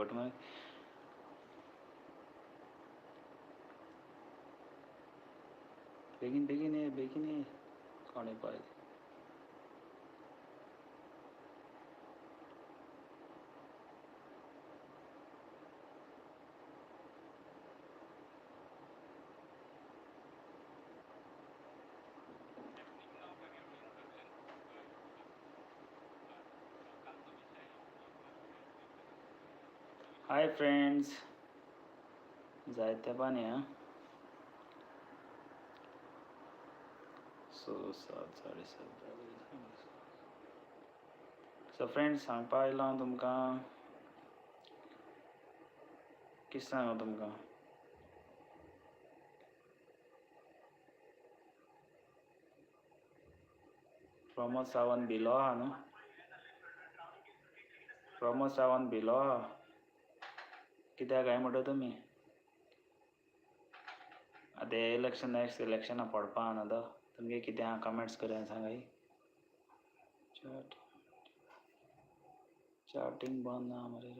शेवट मरे. बेगीन बेगीन ये, बेगीन ये, कोण पळय. हाय फ्रेंड्स, जायते तेंपान या स सात साडे सात. सो फ्रेंड्स, सांगपा आयलो हांव तुमकां, कितें सांगू तुमकां, प्रमोद सावंत भिलो आहा न्हू, प्रमोद सावंत भिलो आहा. कित्याक काय म्हणटा तुमी? आतां हे इलेक्शन, नेक्स्ट इलेक्शना पडपा आहा न्हू तो. तुमगे कितें आहा, कमेंट्स करूया, सांगाय. चॅट चॅटिंग बंद आहा मरे.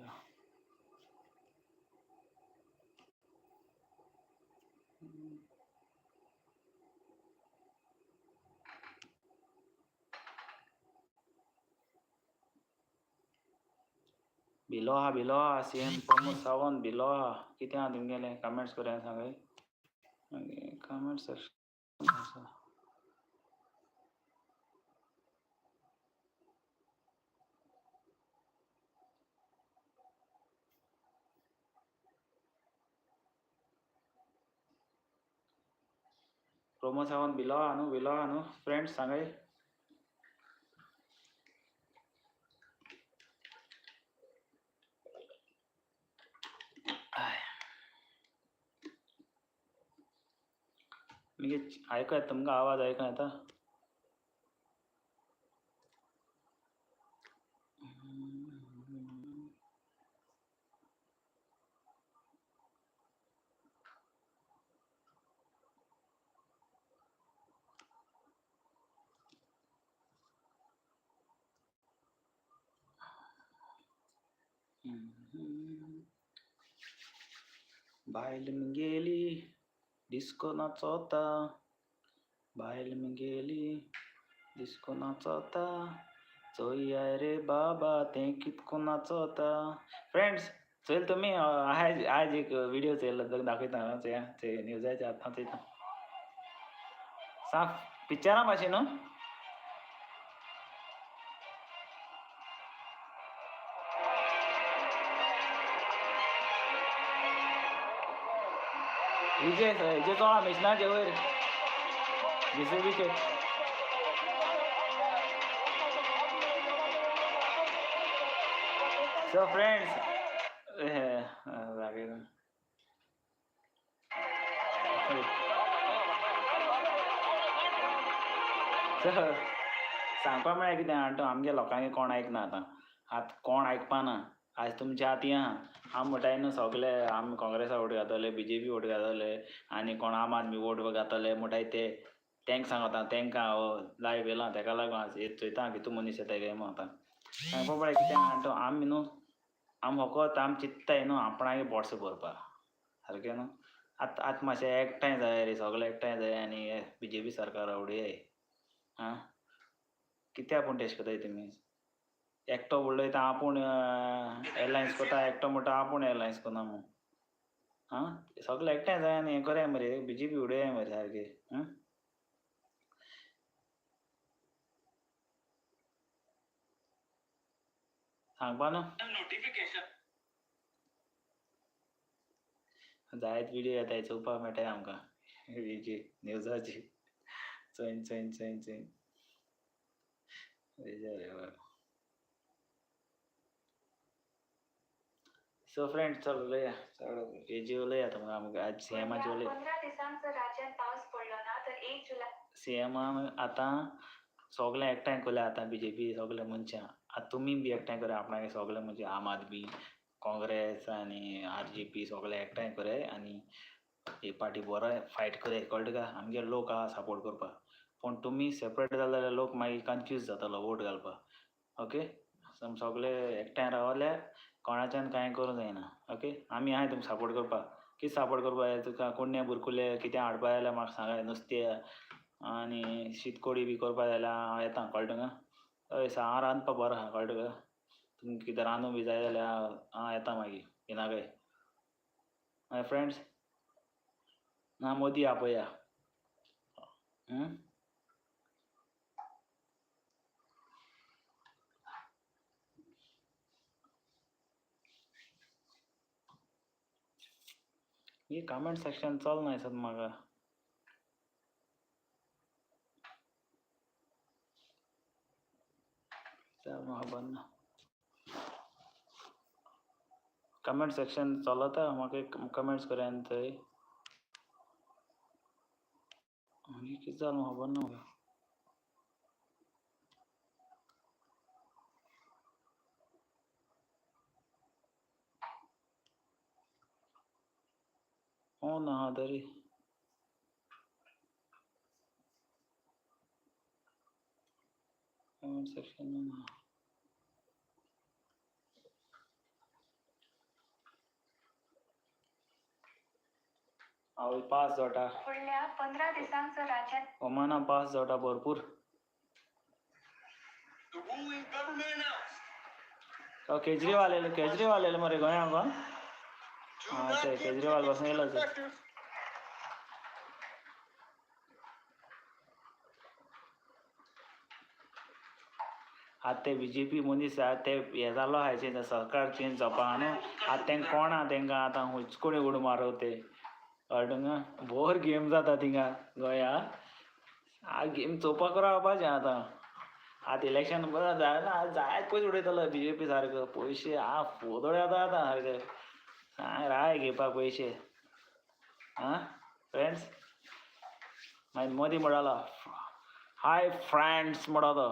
भिलो आहा, भिलो आहा, सीएम प्रमोद सावंत भिलो आहा. कितें आहा तुमगेलें, कमेंट्स करूया, सांगाय. मागीर कमेंट सेक्शन आसा. प्रमोद सावंत भिलो आहा न्हू, भिलो आहा न्हू फ्रेंड्स, सांगाय. मागीर आयको येता तुमकां? आवाज आयको येता? बायल म्हगेली डिस्को नाचोता, बायल म्हगेली डिस्को नाचोता, चोया रे बाबा तें कितको नाचोता. फ्रेंड्स, चोयल तुमी? आयज आयज एक विडियो चोयलो, दाखयता. चोया, चोय न्यूजाचेर आतां चोयता. साफ पिक्चरां भाशेन न्हू. विजय हेजे चोळा मिशनाचे वयर जेसीबीचे. सो फ्रेंड्स, दाखयता. सांगपा म्हळ्यार कितें आहा, आमगे लोकांक कोण आयकना आतां. आतां कोण आयकपाना. आयज तुमच्या हाती आहा. आमी म्हणटाय न्हू सगळे, आमी काँग्रेसा वोट घातले, बीजेपी वोट घातले आनी कोण आम आदमी वोट घातले म्हणटाय ते. तेंका सांगता, तेंकां हांव लायव येयला तेका लागून आज चोयता कितू मनीस येताय काय म्हूण. आतां सांगपा म्हळ्यार कितें आहा, आमी न्हू, आमी फकत आमी चिंत्ताय न्हू आपणागे बोट्स भरपा सारकें न्हू. आतां आतां मातशें एकठांय जाय रे, सगळे एकठांय जाय आनी बीजेपी सरकार उडयाय. आं, कित्याक पूण तशें करताय तुमी? एकटो उलयता आपूण एलायन्स करता, एकटो म्हणटा आपूण एलायन्स करना म्हूण. आं, सगळे एकठांय जाय आनी हें करया मरे, बीजेपी उडया मरे सारकें. सांगपा न्हू. नोटिफिकेशन जायत विडियो येताय, चोवपाक मेळटाय आमकां हेजी न्यूजाची. चोयन चोयन चोयन चोयन रे. सो फ्रेंड्स, चल उलया, चड हेजी उलया तुमकां. आमकां आज सीएमाची उलया. 15 दिसांक जर राज्यांत पावस पडलो ना तर 1 जुलय सीएमान आतां सगळें एकठांय केल्या. आतां बीजेपी सगळे मनशां, आतां तुमी बी एकठांय करा आपणागे सगळे म्हणजे आम आदमी, काँग्रेस आनी आरजीपी सगळे एकठांय कराय आनी हे पार्टी बरो फायट करय. कळटा काय? आमगे लोक आहा सपोर्ट करपाक, पूण तुमी सेपरेट जाले जाल्यार लोक मागीर कन्फ्यूज जातलो वोट घालपाक. ओके, सगळे एकठांय रावल्यार कोणाच्यान कांय करूंक जायना. ओके, आमी आहाय तुमकां सपोर्ट करपाक. कितें सपोर्ट करपाक जाय तुका? कुडण्या बुरकुले कितें हाडपा जाय जाल्यार म्हाका सांगाय. नुस्तें आनी शीतकोडी बी करपा जाय जाल्यार हांव येता, कळ्ळें तुका? हय, हांव रांदपाक बरो आहा, कळ्ळें तुका? तुमकां कितें रांदूंक बी जाय जाल्यार हांव येता मागीर, भिनाकाय. मागीर फ्रेंड्स ना, मोदी आपया. ही कमेंट सेक्शन चलना दिसत म्हाका. खबर ना, कमेंट सेक्शन चलता म्हाका. कमेंट्स करूया थंय. मागीर कितें जालें खबर ना म्हाका. ऑन आहा तरी. कमेंट सेक्शन ऑन आहा. हांव पास जाता. फुडल्या 15 दिसांक जर राज्यात ओमाना पास जाता भरपूर. The ruling government announced तो केजरीवाल येयलो, केजरीवाल येयलो मरे गोंयांक. Do Ah, not okay, give Kejriwal tickets पासून to येयलो तो. defectors. आतां ते बीजेपी मनीस आहा ते हे जाल्लो आहा चेंज, सरकार चेंज जावपा आहा न्हू. आतां तेंकां कोणा तेंकां आतां हुचकोणी उडो मारत ते, कळ्ळें तुका? बोर गेम जाता थिंगा गोंया. आ गेम चोवपाक रावपाचें आतां. आतां इलेक्शन बरें जायना, आतां जायत पयशे उडयतलो बीजेपी सारको. पयशे आ फोदोड येता आतां सारके. सांग राय घेवपाक पयशे. आं फ्रेंड्स, मागीर मोदी म्हणालो हाय फ्रेंड्स म्हणो तो.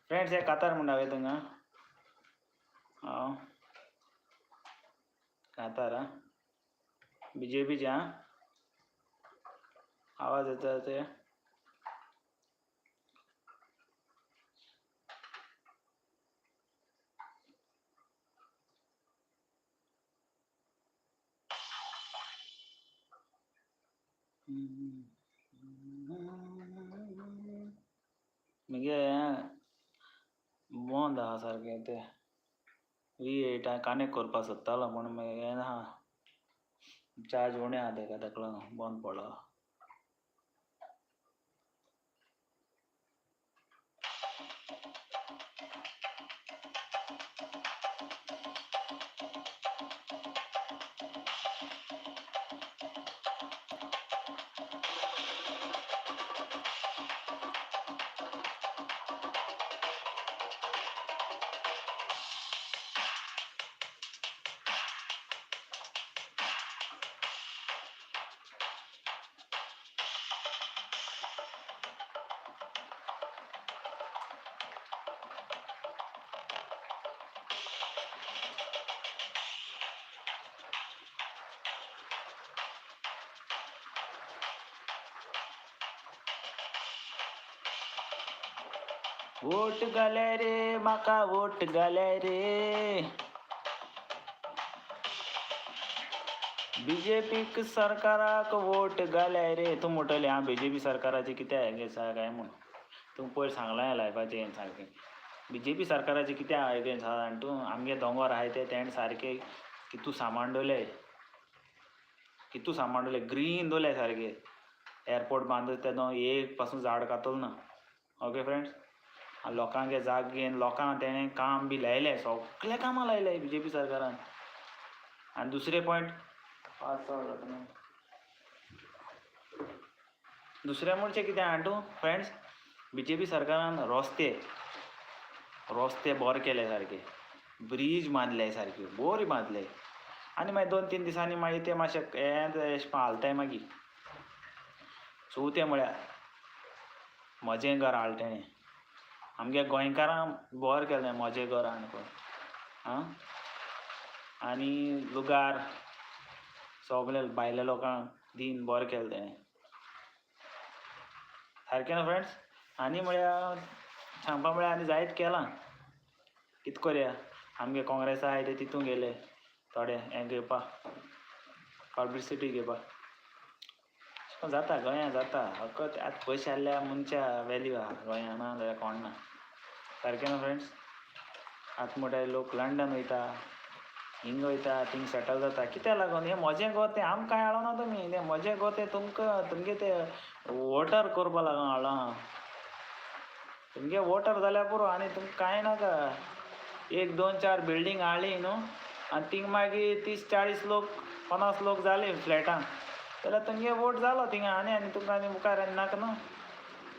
फ्रेंड्स, हे कातार म्हणटा वे तुंगा. हांव कातार आं बीजेपीचे. आं, आवाज येता ते. मगे बंद आहा सारकें तें. वी एट कनेक्ट करपाक सोदतालो पूण मागीर हें आहा, चार्ज उणें आहा तेका, ताका लागून बंद पडलो. वोट घाले रे म्हाका, वोट घाले रे. बीजेपीक सरकाराक वोट घाले रे. तूं म्हणटलें आं बीजेपी सरकाराचें कितें एगेन्स्ट आहा काय म्हूण. तूं पयर सांगलां लायफाचें सारकें. बीजेपी सरकाराचें कितें एगेन्स्ट आहा आनी तूं? आमगे दोंगोर आहाय ते तेणें सारके कितू सामान दवरले, कितू सामान दवरले, ग्रीन दवरले सारके. एअरपोर्ट बांदता तेदो एक पासून झाड कातल ना. ओके फ्रेंड्स, लोकांगे जागे लोकांक तेणें काम बी लायलें, सगळें कामां लायलें बीजेपी सरकारान. आनी दुसरें पॉयंट पांच जाता न्हू. दुसरें म्हणजे कितें आहा तूं फ्रेंड्स, बीजेपी सरकारान रस्ते रस्ते बरे केले सारके, ब्रीज बांदले सारके बरे बांदले. आनी मागीर 2-3 दिसांनी मागीर ते मातशे हें अशें हालताय. मागीर चवथें म्हळ्यार म्हजें घर हाडलें तेणें. आमगे गोंयकारांक बरें केलें म्हजें घर हाडून. आं, आनी लुगार सगळे भायल्या लोकांक दीन बरें केलें तेणें. सारकें न्हू फ्रेंड्स? आनी म्हळ्यार सांगपा म्हळ्यार आनी जायत केलां, कित करया, आमगे काँग्रेसा आहाय ते तितून गेले थोडे हें घेवपाक, पब्लिसिटी घेवपाक. अशें करून जाता गोंया जाता, फकत आतां पयशे आहल्या मनशा वेल्यू आहा गोंया, ना जाल्यार कोण ना. सारकें न्हू फ्रेंड्स? आतां म्हणटाय लोक लंडन वयता, हिंग वयता, थिंग सेटल जाता, कित्याक लागून? हें म्हजें गो तें आमकां कांय हाडना तुमी, तें म्हजें गो तें तुमकां तुमगे तें वोटर करपा लागून हाडलां. तुमगे वोटर जाल्यार पुरो, आनी तुमकां कांय नाका. 1 2 4 बिल्डींग हाडली न्हू आनी थिंग मागीर 30 40 लोक 50 लोक जाले फ्लॅटान जाल्यार तुमगे वोट जालो थिंगा. आनी आनी तुमकां आनी मुखार आनी नाका न्हू,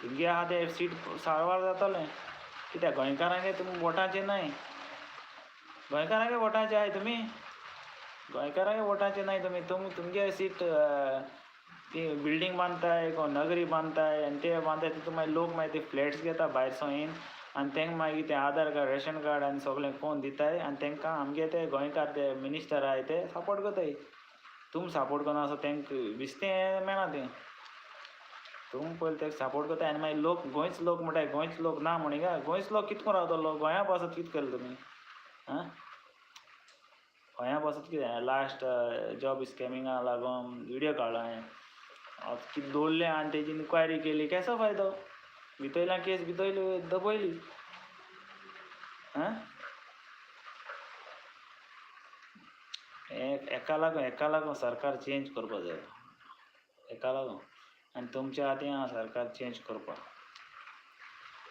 तुमगे आहा ते सीट सारवार जातलें. कित्याक गोंयकारांगे तुमी वोटाचे न्हय, गोंयकारांगे वोटाचे आहाय तुमी, गोंयकारांगे वोटाचे न्हय तुमी. तुमगे सीट ती बिल्डींग बांदताय, कोण नगरी बांदताय आनी ते बांदताय तितून मागीर लोक मागीर ते फ्लॅट्स घेता भायर सावन येवन आनी तेंकां मागीर ते आधार कार्ड रेशन कार्ड आनी सगळें कोण दिताय आनी तेंकां आमगे ते गोंयकार ते मिनिस्टर आहाय ते सपोर्ट करताय. तुम सपोर्ट करना आसो तेंकां विस्तें मेळना तें, तुम पयलीं तेका सपोर्ट करताय आनी मागीर लोक गोंयच लोक म्हणटाय, गोंयच लोक ना म्हणी गा, गोंयच लोक कित करून रावतलो? गोंया पासत कित केलें तुमी? आं, गोंया पासत कितें? लास्ट जॉब स्कॅमिंगा लागून विडियो काडलो हांवें, कितें दवरलें आनी तेजी इन्क्वायरी केली, केसो फायदो? भितरल्यान केस भितरली दबयली. आं, हेका लागून, हेका लागून सरकार चेंज करपा जाय, हेका लागून. आनी तुमच्या हातीन आहा सरकार चेंज करपाक.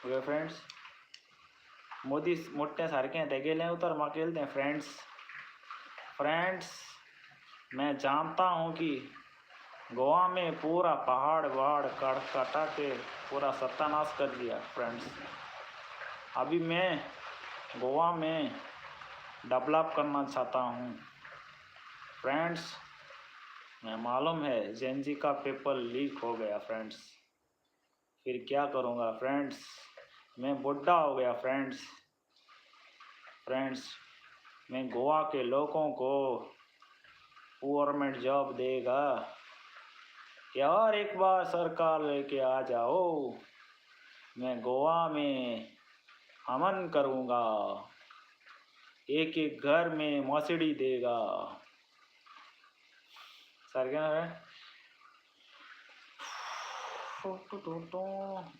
ओके फ्रेंड्स, मोदी मोठ्ठें सारकें तेगेलें उतर म्हाका येयलें तें. फ्रेंड्स, फ्रेंड्स मैं जानता हूँ कि गोवा में पूरा पहाड़ वहाड़ कट कटा के पूरा सत्यानाश कर दिया. फ्रेंड्स अभी मैं गोवा में डेवलप करना चाहता हूँ. फ्रेंड्स मैं मालूम है जेनजी का पेपर लीक हो गया. फ्रेंड्स फिर क्या करूँगा? फ्रेंड्स मैं बुढ़ा हो गया. फ्रेंड्स, फ्रेंड्स मैं गोवा के लोगों को गवर्नमेंट जॉब देगा. यार एक बार सरकार लेके आ जाओ, मैं गोवा में अमन करूँगा, एक एक घर में मौसड़ी देगा. सारकें न्हय?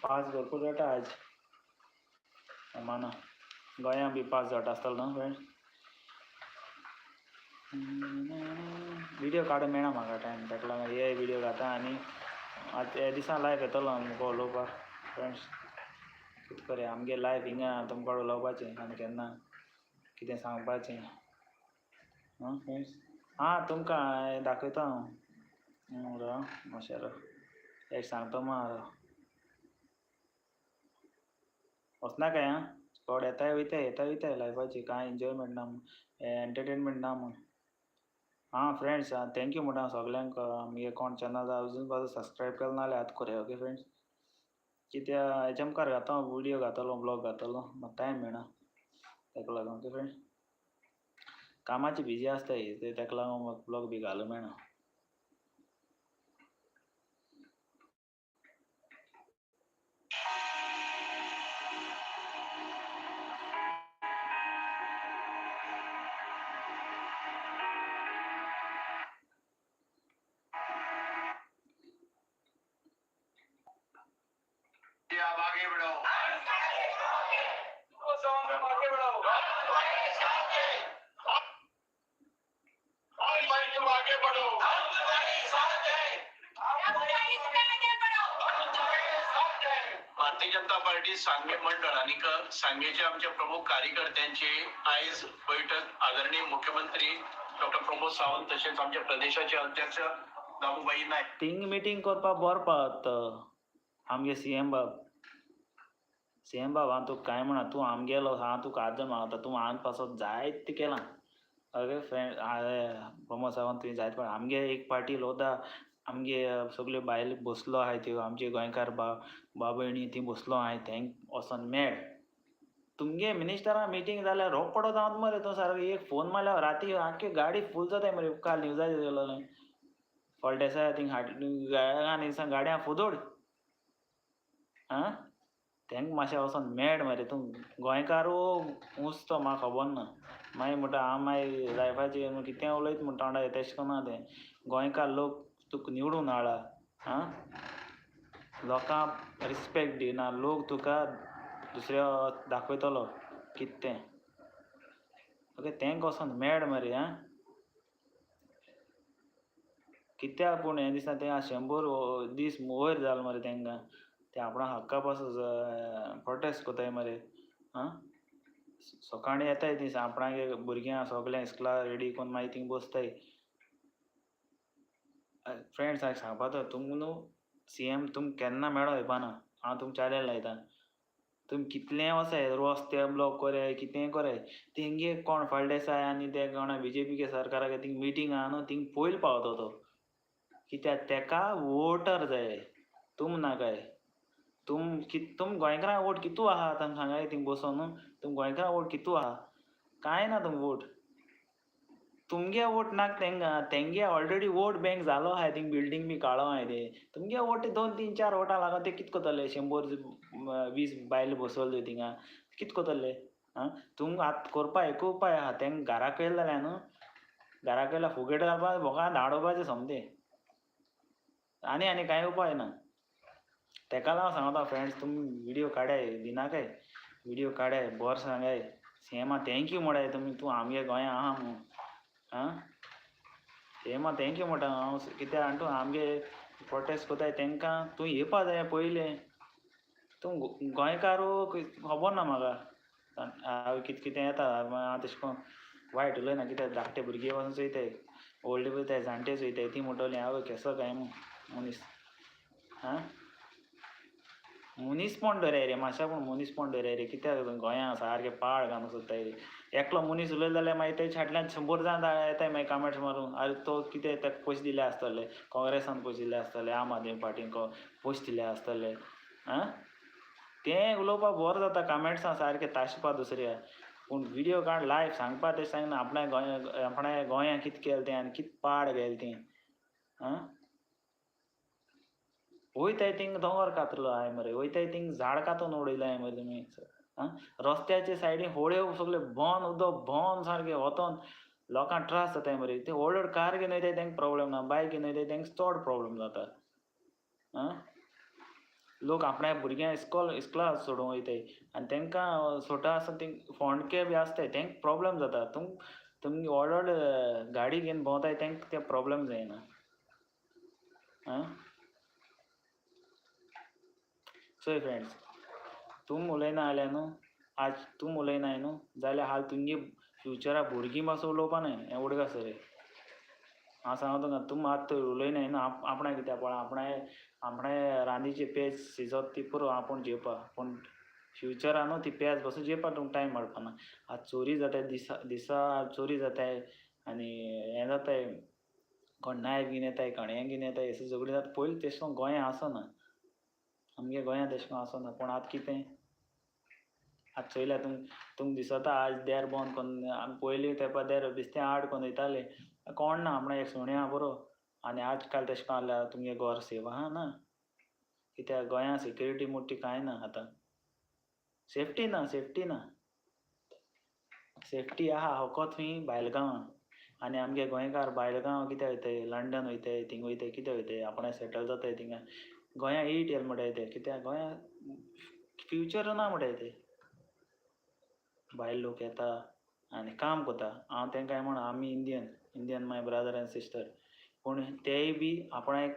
पावस भरपूर जाता आज माना, गोंया बी पावस जाता आसतलो न्हू फ्रेंड्स? विडियो काडूंक मेळना म्हाका टायम, ताका लागून हे विडियो घाता आनी आतां हे दिसा लायफ येतलो आमकां उलोवपाक. फ्रेंड्स कितें करया, आमगे लायफ हिंगा तुमकां उलोवपाचें आनी केन्ना कितें सांगपाचें. आं फ्रेंड्स, आं तुमकां दाखयता हांव, राव मातशें राव, एक सांगता मा राव, वचनाकाय. आं कोण येताय वयताय, येताय वयताय, लायफाची कांय एन्जॉयमेंट ना, एंटरटेनमेंट ना म्हूण. आं फ्रेंड्स thank you म्हणटा सगल्यांक. आमगे कोण चॅनल अजून पासून सबस्क्रायब केलें ना जाल्यार आतां करया. ओके फ्रेंड्स, कित्याक हेच्या मुखार घाता विडियो घातलो, ब्लॉग घातलो, म्हाका टायम मेळना ताका लागून. ओके फ्रेंड्स, कामाची बिजी आसताय ते, ताका लागून म्हाका ब्लॉग बी घालूंक मेळना. आप आगे बढ़ो, आगे बढ़ो, तुम आगे बढ़ो. भारतीय जनता पार्टी सांगे मंडळ आणि सांगेचे आमच्या प्रमुख कार्यकर्त्यांची आयज बैठक आदरणीय मुख्यमंत्री डॉक्टर प्रमोद सावंत तसेच आमच्या प्रदेशाचे अध्यक्ष दामूभाई नाईक थिंग मिटींग करपाक बरो पावत आमगे सी एम बाब. सी एम बाब, हांव तुका कांय म्हणा, तूं आमगेलो, हांव तुका आदर मागता, तूं हांवें पासत जायते केलां. ओके फ्रेंड, प्रमोद सावंत तुवें जायते फावट आमगे एक पार्टी उलोवता, आमगे सगल्यो बायल बसलो आहाय त्यो आमचे गोंयकार बा भयणी ती बसलो आहाय, थेंक वचोन मेळ. तुमगे मिनिस्टरा मिटींग जाल्यार रोकडो जावन मरे तूं सारको, एक फोन मारल्यार राती आख्खी गाडी फूल जाताय मरे. काल न्यूजाचेर येयलोलें. फळदेसाय थिंग हाड गाडयां फोदोड. आं तेंका मातशें वचोन मॅड मरे तूं गोंयकारू ऊंच तो म्हाका खबर ना. मागीर म्हणटा हांव मागीर लायफाचेर कितें उलयता म्हण तोंडा तेशें कोन्ना तें. गोंयकार लोक तुका निवडून हाडला. आं लोकांक रिस्पेक्ट दिना, लोक तुका दुसऱ्या दाखयतलो कितें तें. ओके तेंका वचोन मॅड मरे. आं कित्याक पूण हें दिसना तें 100 दीस वयर जाल मरे तेंकां. ते आपणा हक्का पासून प्रोटेस्ट कोताय मरे. आं सकाळीं येताय ती आपणागे भुरग्यां सगळें इस्कुला रेडी करून मागीर थिंग बसताय. फ्रेंड्स हांव सांगपा तो तुमकां न्हू सीएम तुमकां केन्ना मेळो येवपाना. हांव तुमकां चॅलेंज लायता. तुमी कितलें वचाय रस्ते ब्लॉक कोराय कितेंय कोराय तेंगे कोण फळदेसाय आनी ते कोण बीजेपी सरकाराक थिंग मिटींग आहा न्हू थिंग पयलीं पावता तो. कित्याक तेका वोटर जाय, तुम नाकाय. तुम तुम गोंयकारां वोट कितू आहा तांकां सांगाय थिंग बसोन न्हू तुम गोंयकारां वोट कितू आहा. कांय ना तुम वोट, तुमगे वोट नाका तेंकां. तेंगे ऑलरेडी वोट बँक जालो आहाय, थिंग बिल्डींग बी काडो आहाय ते. तुमगे वोट 2 3 4 वोटां लागोन ते कित कोतले? 120 बायल बसवले थिंगा कित कोतले? आं तुमकां आतां कोरपा एक उपाय आहा, तेंकां घरा कयले जाल्यार न्हू घरा कयल्यार फुगेट घालपा भोगां धाडोवपाचें सोमतें. आनी आनी कांय उपाय ना. तेका लागून सांगता फ्रेंड्स, तुमी व्हिडियो काडाय दिनाकाय, व्हिडियो काडाय बरें सांगाय सीएमा thank you म्हणटाय तुमी, तूं आमगे गोंया आहा म्हूण. आं सीएमा thank you म्हणटा हांव, कित्याक तूं आमगे प्रोटेस्ट कोताय तेंकां तूं येवपा जाय पयलें. तूं गोंयकारू खबर ना म्हाका, हांव कितें कितें येता हांव तेशें कोन्न वायट उलयना. कित्याक धाकटे भुरगे पासून चोयताय, व्हडले चोयताय, जाणटे चोयताय, ती म्हणटली हांव केसो काय म्हूण मनीस. आं मनीसपण दवराय रे मातशें, पूण मनीसपण दवराय रे. कित्याक गोंया सारकें पाड घालूंक सोदताय रे. एकलो मनीस उलयलो जाल्यार मागीर तेच्या फाटल्यान 100 जाण येताय मागीर कमेंट्स मारून, आरे तो कितें ताका पयशे दिले आसतले, काँग्रेसान पयशे दिले आसतले, आम आदमी पार्टीन पयशे दिले आसतले. आं तें उलोवपाक बरो जाता कमेंट्सां सारकें ताशपा दुसऱ्या, पूण व्हिडियो काड लायव सांगपा तें सांगना आपणा गोंया आपणा गोंया कितें केलें तें आनी कितें पाड गेलें तें. आं वयताय थिंग दोंगर कातलो आहाय मरे, वयताय थिंग झाड कातून उडयलां आहाय मरे तुमी. आं रस्त्याचे सायडीन होळ्यो सगळ्यो बंद, उदक बंद सारकें वतोन लोकांक त्रास जाताय मरे. ते व्हड व्हड कार घेवन वयताय तेंकां प्रोब्लेम ना, बायक घेवन वयताय तेंकां चड प्रोब्लेम जाता. आं लोक आपणा भुरग्यांक इस्कोला सोडूंक वयताय आनी तेंकां सोडटा आसतना थिंग फोंडके बी आसताय तेंकां प्रोब्लेम जाता. तुमगे व्हड व्हड गाडी घेवन भोंवताय तेंकां ते प्रोब्लेम जायना. आं चोय फ्रेंड्स, तूं उलयना जाल्यार न्हू आज तूं उलयनाय न्हू जाल्यार हाल तुमगे फ्युचरा भुरगीं पासून उलोवपा न्हय हें उडगास रे. हांव सांगता तुमकां, तूं आतां उलयनाय न्हू आपणाक कित्याक पळय आपणाय आपणाय रांदीची पेज शिजत ती पुरो आपूण जेवपा, पूण फ्युचरा न्हू ती पेज पासून जेवपा तुमकां टायम मेळपा ना. आतां चोरी जाताय, दिसा दिसा चोरी जाताय आनी हें जाताय, कोण नायफ घेवन येताय, कोण हें घेवन येताय, अशें झगडीं जाता. पयलीं तेशें कोन्न गोंया आसना, आमगे गोंया तेशें कोन्न आसना. पूण आतां कितें आतां चोयल्यार तुमकां दिसता आज देर बंद कोन्न, आमी पयलीं तेंपार देर बेश्तें आड कोन्न वयताले, कोण ना, आपणा एक सुणें आहा पुरो. आनी आज काल तेशें कोन्न जाल्यार तुमगे घर सेफ आहा ना, कित्याक गोंया सिक्युरिटी मोठी कांय ना आतां, सेफ्टी ना, सेफ्टी ना. सेफ्टी आहा फकत खंय भायल गांवां. आनी आमगे गोंयकार भायल गांव कित्याक वयताय, लंडन वयताय, थिंग वयताय, कित्याक वयताय, आपणा सेटल जाताय थिंगा. गोंया it येयल म्हणटाय ते, कित्याक गोंया फ्युचर ना म्हणटाय ते. भायल लोक येता आनी काम कोता. हांव तेंकां म्हणा आमी Indian, Indian my brother and sister, पूण तेय बी आपणाक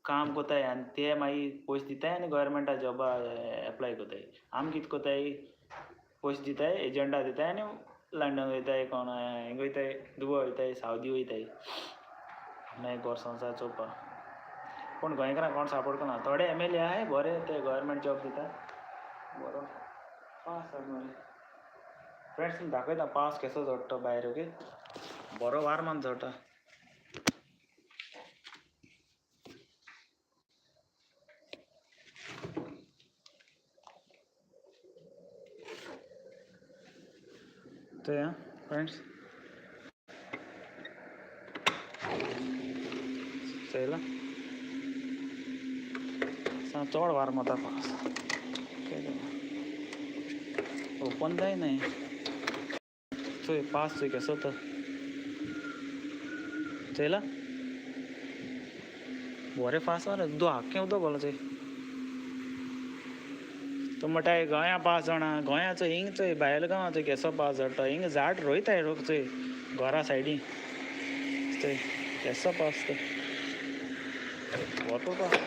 काम कोताय आनी ते मागीर पयशे दिताय आनी गव्हर्मेंटा जॉबा एप्लाय कोताय. आमी कितें कोताय, पयशे दिताय, एजंटा दिताय आनी लंडन वयताय, कोण हिंग वयताय, दुबय वयताय, सावदी वयताय, मागीर घर संवसार चोवपाक. पूण गोंयकारांक कोण सपोर्ट करना. थोडे एम एल ए आहाय बरे, ते गव्हर्मेंट जॉब दिता बरो. पावस मरे फ्रेंड्स, तुमकां दाखयता पावस कसो झडटा भायर. ओके बरो वारमान झडटा. चोया फ्रेंड्स, चोयला. चोयला चड वार मारता पावस. ओपन जायना. चोय पास, चोय केसो तो. चोयला, बरें फास्ट मार. उदक आख्खें उदक घोलो. चोय, तूं म्हणटाय गोंया पावस जाणा. गोंयाचो हिंग चोय, भायल गांवां चोय केसो पावस झडटा. हिंग झाड रोयताय लोक. चोय घरा सायडी, चोय केसो पावस तो. भरपूर पावस.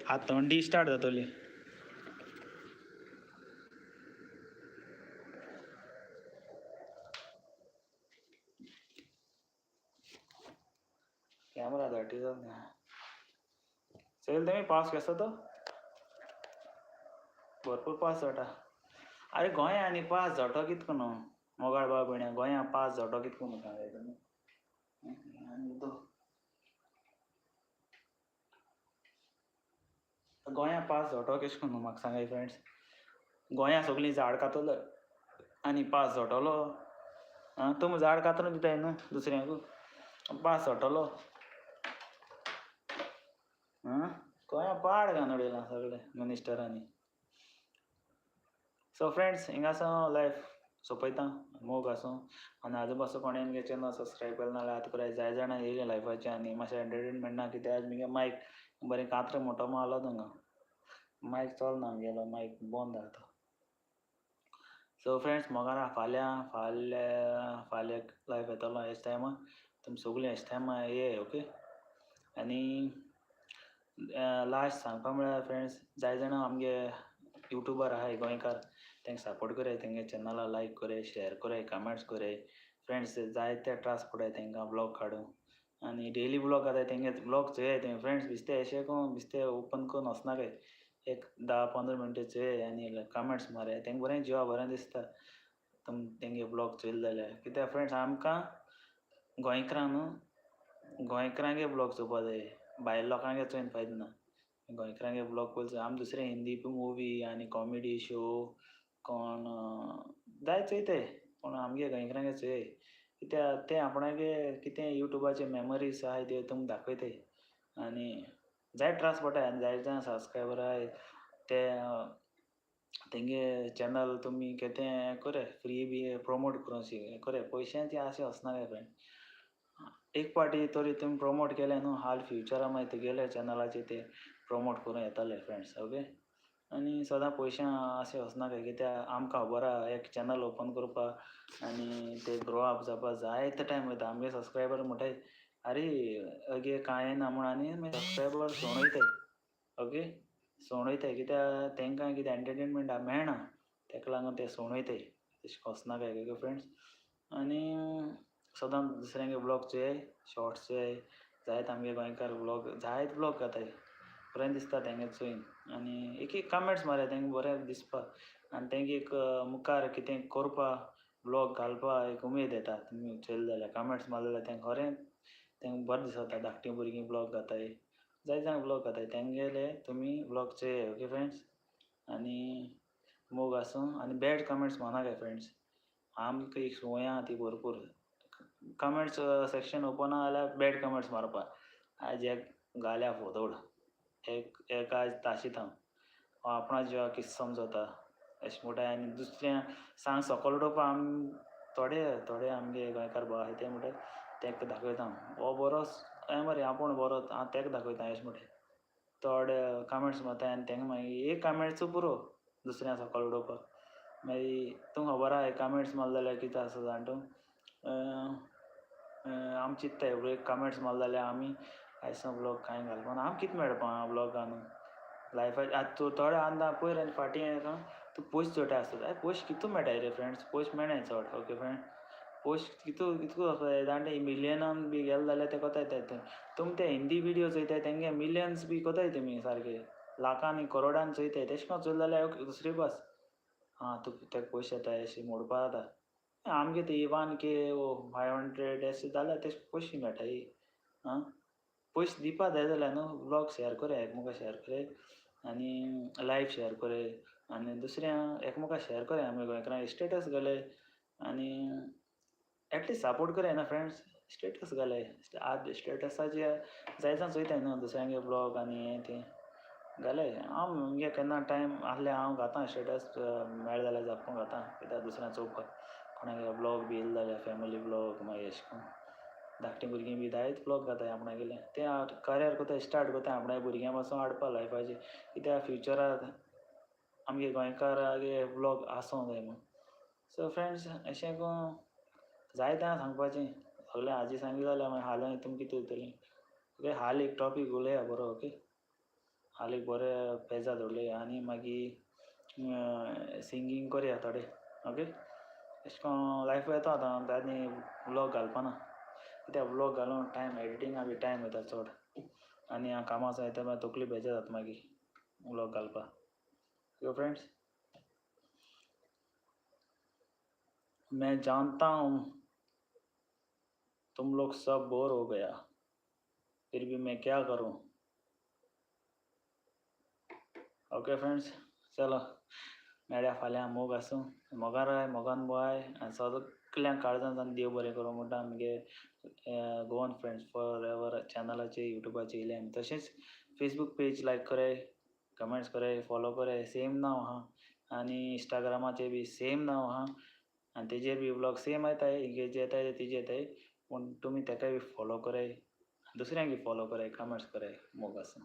आतां थंडी स्टार्ट जातली. कॅमरा धाटी जाता. चोयल तुमी पावस केसो तो? भरपूर पावस झडटा. आरे, गोंया आनी पावस झडटो कित करून? मोगाळ भाव भयण्या, गोंया पावस झडटो कित करून सांगाय तुमी? आनी उदक, गोंया पावस झडटो केश करून म्हाका सांगाय फ्रेंड्स? गोंया सगळीं झाड कातरले आनी पावस झडटलो? आं, तुमी झाड कातरून दिताय न्हू दुसऱ्यांकू, पावस झडटलो? आं, गोंया पाड घालून उडयलां सगळें मिनिस्टरांनी. सो फ्रेंड्स, हिंगासो लायफ सोंपयता. मोग आसूं. आनी आजू पासून कोणें मुगे चॅनल सबस्क्रायब केलें ना जाल्यार आतां कराय. जाय जाणां येयलें लायफाचें आनी मातशें एंटरटेनमेंट ना कित्याक मुगे मायक बरें कात्र मोटो मारलो हांगा. मायक चलना आमगेलो, मायक बंद आहा तो. सो फ्रेंड्स, मोगारा. फाल्यां फाल्यां फाल्यां लायफ येतलो ह्याच टायमार. तुमी सगळीं ह्याच टायमार येय, ओके. आनी लास्ट सांगपा म्हळ्यार फ्रेंड्स, जाय जाणां आमगे युट्यूबर आहाय गोंयकार, तांकां सपोर्ट कराय. तेंगे चॅनला लायक कराय, शेअर कराय, कमेंट्स कराय. फ्रेंड्स, जायते त्रास पडटाय तांकां ब्लॉग काडूंक आनी डेली ब्लॉग घाताय. तेंगे ब्लॉग चोयाय तुमी फ्रेंड्स. बिस्ते अशें करून बिस्ते ओपन करून वचनाकाय. एक 10-15 मिनटां चोयाय आनी कमेंट्स माराय. तांकां बरें जिवा बरें दिसता तुम तेंगे ब्लॉग चोयले जाल्यार. कित्याक फ्रेंड्स, आमकां गोंयकारांक न्हू, गोंयकारांगे ब्लॉग चोवपा जाय. भायल लोकांगे चोयन फायदो ना. गोंयकारांगे ब्लॉग पयलीं. आमी दुसरे हिंदी मुवी आनी कॉमेडी शो कोण जाय चोयताय, पूण आमगे गोंयकारांगे चोयाय, कित्याक ते आपणागे कितें युट्यूबाचे मेमरीज आहाय त्यो तुमकां दाखयताय. आनी जायते त्रास पडटाय. आनी जायते जाण सबस्क्रायबर आहाय ते तेंगे चॅनल तुमी कितें कराय, फ्री बी प्रमोट करूं कराय. पयशांची आशा वचनाकाय फ्रेंड. एक पाटी तरी तुमी प्रमोट केलें न्हू, हाल फ्युचरा मागीर तुगेले चॅनलाचेर ते प्रमोट करूं येताले फ्रेंड्स, ओके. आनी सदां पयशां अशें वचनाकाय, कित्याक आमकां खबर आहा, एक चॅनल ओपन करपाक आनी ते ग्रो अप जावपाक जायते टायम वयता. आमगे सबस्क्रायबर म्हणटाय, आरे अगे कांय ना म्हूण, आनी मागीर सबस्क्रायबर सोडून वयताय, ओके. सोडून वयताय कित्याक तांकां कितें एंटरटेनमेंट मेळना, ताका लागून ते सोडून वयताय. तशें वचनाकाय, ओके फ्रेंड्स. आनी सदां दुसऱ्यांगे ब्लॉग चोयाय, शॉर्ट्स चोयाय. जायते आमगे गोंयकार ब्लॉग, जायते ब्लॉग घाताय. बरें दिसता तेंगे चोयन. आनी एक एक कमेंट्स मारया, तेंका बरें दिसपा आनी तेंगे एक मुखार कितें करपा, ब्लॉग घालपा एक उमेद येता. तुमी चोयले जाल्यार, कमेंट्स मारले जाल्यार तेंका खरें तेंका बरें दिसता. धाकटीं भुरगीं ब्लॉग घाताय, जायते जाण ब्लॉग घाताय, तेंगेले तुमी ब्लॉग चोयाय, ओके फ्रेंड्स. आनी मोग आसूं. आनी बॅड कमेंट्स मारनाकाय फ्रेंड्स. आमकां एक संवय आहा ती, भरपूर कमेंट्स सेक्शन ओपन आहा जाल्यार बॅड कमेंट्स मारपा. आयज एक घाल्या फोदोड, एक एक आयज ताशीत हांव, आपणा जिवाक कितें समजता अशें म्हणटाय. आनी दुसऱ्या सांग सकयल उडोवपा. आम थोडे थोडे आमगे गोंयकार भाव आहाय, ते म्हणटाय तेका दाखयता हांव, हो बरो हें मरे, आपूण बरो हांव तेका दाखयता अशें म्हणटाय. थोडे कमेंट्स मारताय आनी तेंका मागीर एक कमेंट्स पुरो दुसऱ्या सकयल उडोवपाक. मागीर तुमकां खबर आहा, कमेंट्स मारले जाल्यार कितें आसा जाण तूं? आमी चिंत्ताय, एक कमेंट्स मारले जाल्यार आमी आयज ब्लॉग कांय घालपाना, आमकां कितें मेळपा ब्लॉग घालून लायफाक? आतां तूं थोडे अंदा पयर आनी फाटीं तूं पयशे जोडटा आसता. आरे, पयशे कितू मेळटाय रे फ्रेंड्स? पयशे मेळनाय चड, ओके फ्रेंड. पयशे कितू कितू आसता जाण ते मिलियनान बी गेले जाल्यार ते कोताय ते. तुमी ते हिंदी विडियो चोयताय, तेंगे मिलियन्स बी कोताय तुमी, सारके लाखांनी करोडान चोयताय. तेशें कोन चोयले जाल्यार दुसरी भास, आं, तुका तेका पयशे येताय अशें मोडपा जाता. आमगे ते 1K 500 अशें जाल्यार तेश पयशे मेळटाय. आं, पयशे दिवपा जाय जाल्यार न्हू, ब्लॉग शेअर कराय, एकमेका शेअर कराय आनी लायव शेअर कराय आनी दुसऱ्या एकमेका शेअर कराय. आमी गोंयकारां स्टेटस घालय आनी एटलिस्ट सपोर्ट कराय ना फ्रेंड्स. स्टेटस घालाय. आज स्टेटसाचे जाय जाण चोयताय न्हू दुसऱ्यांगे ब्लॉग आनी हें तें घालाय. हांव मुगे केन्ना टायम आहल्यार हांव घातां स्टेटस, मेळ जाल्यार जापून घातां, कित्याक दुसऱ्यांक चोवपाक कोणागे ब्लॉग बी येयले जाल्यार फॅमिली ब्लॉग, मागीर अशें करून धाकटीं भुरगीं बी जायत ब्लॉग घाताय आपणागेले. तें हांव करियर कोत्ता, स्टार्ट कोत्ता आपणागे भुरग्यां पासून हाडपा लायफाचे, कित्याक फ्युचराक आमगे गोंयकारागे ब्लॉग आसूंक जाय म्हूण. सो फ्रेंड्स, अशें करून जायतें आसा सांगपाचें. सगळें आजी सांगलें जाल्यार मागीर हाल तुमकां कितें उरतलें? ओके, हाल एक टॉपीक उलया बरो. ओके, हाल एक बरें पेजाद उलया आनी मागीर सिंगींग करया थोडें. ओके, अशें करून लायफ येता. आतां आनी व्लॉग घालपाना, कित्याक व्लॉग घालून टायम एडिटिंगा बी टायम वयता चड आनी हांव कामां वयता, मागीर तकली बेजार जाता मागीर व्लॉग घालपाक. ओके फ्रेंड्स, मैं जानता हूँ तुम लोग सब बोर हो गया, फिर भी मैं क्या करूँ? ओके फ्रेंड्स, चलो मेळया फाल्यां. मोग आसूं, मोगान राय, मोगान बोवाय आनी सगल्यांक काळजान देव बरें करूं म्हणटा. आमगे गोवन फ्रेंड्स फॉर एवर चॅनलाचेर युट्यूबाचेर येयले आमी, तशेंच फेसबूक पेज लायक कराय, कमेंट्स कराय, फॉलो कराय, सेम नांव आहा आनी इंस्टाग्रामाचेर बी सेम नांव आहा आनी तेजेर बी व्लॉग सेम येताय, हेजेर येताय तेजेर येताय, पूण तुमी तेकाय बी फॉलो कराय, दुसऱ्यांक बी फॉलो कराय, कमेंट्स कराय. मोग आसूं.